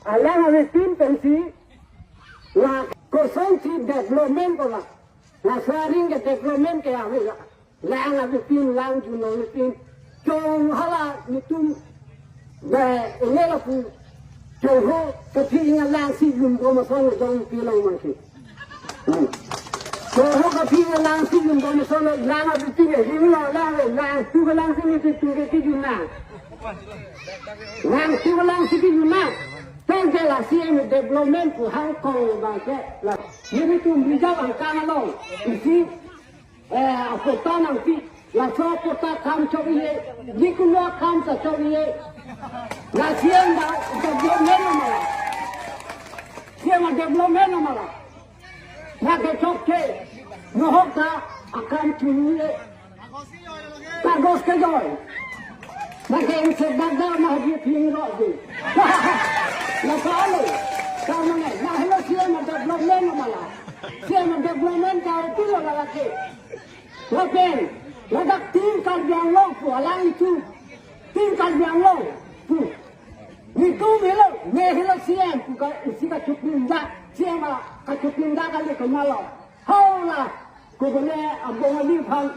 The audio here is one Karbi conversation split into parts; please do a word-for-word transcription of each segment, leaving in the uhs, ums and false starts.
Alang avi tin pensi la kosonsi development ko la. La sharing ke development ke avi la. Lang avi tin, lang junong tin. Chong hala nitum. Ba, ini lapu. Chong ho, tapi ingat lang si jun ko masong jong pilang mangsi. Hmm. Chong ho, tapi ingat lang si jun ko masong lang avi tin. Ini lang, lang, lang, tu lang si ni tu ke jun na. Lang tu lang si jun na. Tangke la C M development pu Hong Kong bangke la. Ini tu bijak angkang along. Isi, eh, apota nangpi. Laso apota kam chok-i-e. Jikunu akam ta chok-i-e. La C M ta development na mala. C M development na mala. Lake chokche. Nohok ta akam chini-e. Kagos kejoi. Lake inse dada ma haji ping ro di. Laso alo. Kamane, lahelo C M development na mala. C M development ka itu lo lake. Lapen, ladak tin Karbi Anglong pu alang itu. Tin Karbi Anglong pu. Nitum helo, ne helo C M pu ka isi kachupinda, C M a kachupinda kali kemalo. Hola, ko bole abong ali phang,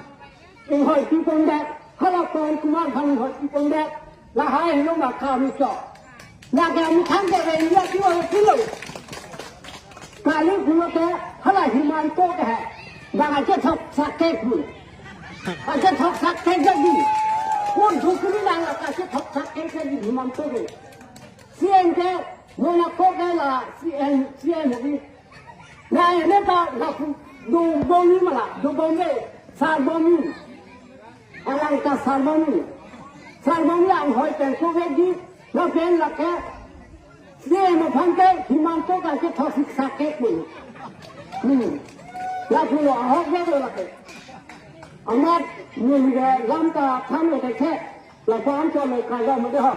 inghoi pi pongdet, hala Pawan Kumar phang inghoi pi pongdet, lahai helo ma kam chok. Lake ami thang ke India ti wa kilo. Kali pulo ke hala Himanta ke hai. Bang aja thok sakek pu. Aja thok sakek jadi. Pun dukuni lang la aja thok sakek jadi Himanta ke. C M ke, Monaco ke la C M, C M jadi. Na ini ta lapu do bomi mala, do bomi, sar bomi. Alang ta sar bomi. Sar bomi ang hoi pen ko vedi, lapen lake. Dia mo phang ke, Himanta ka ke thosik sakek ni. Hmm. Lapu lo ahok ya lo lake. Amat ni ke lam ta tham lo ke. Lapu am to lo ka lo mo de ho.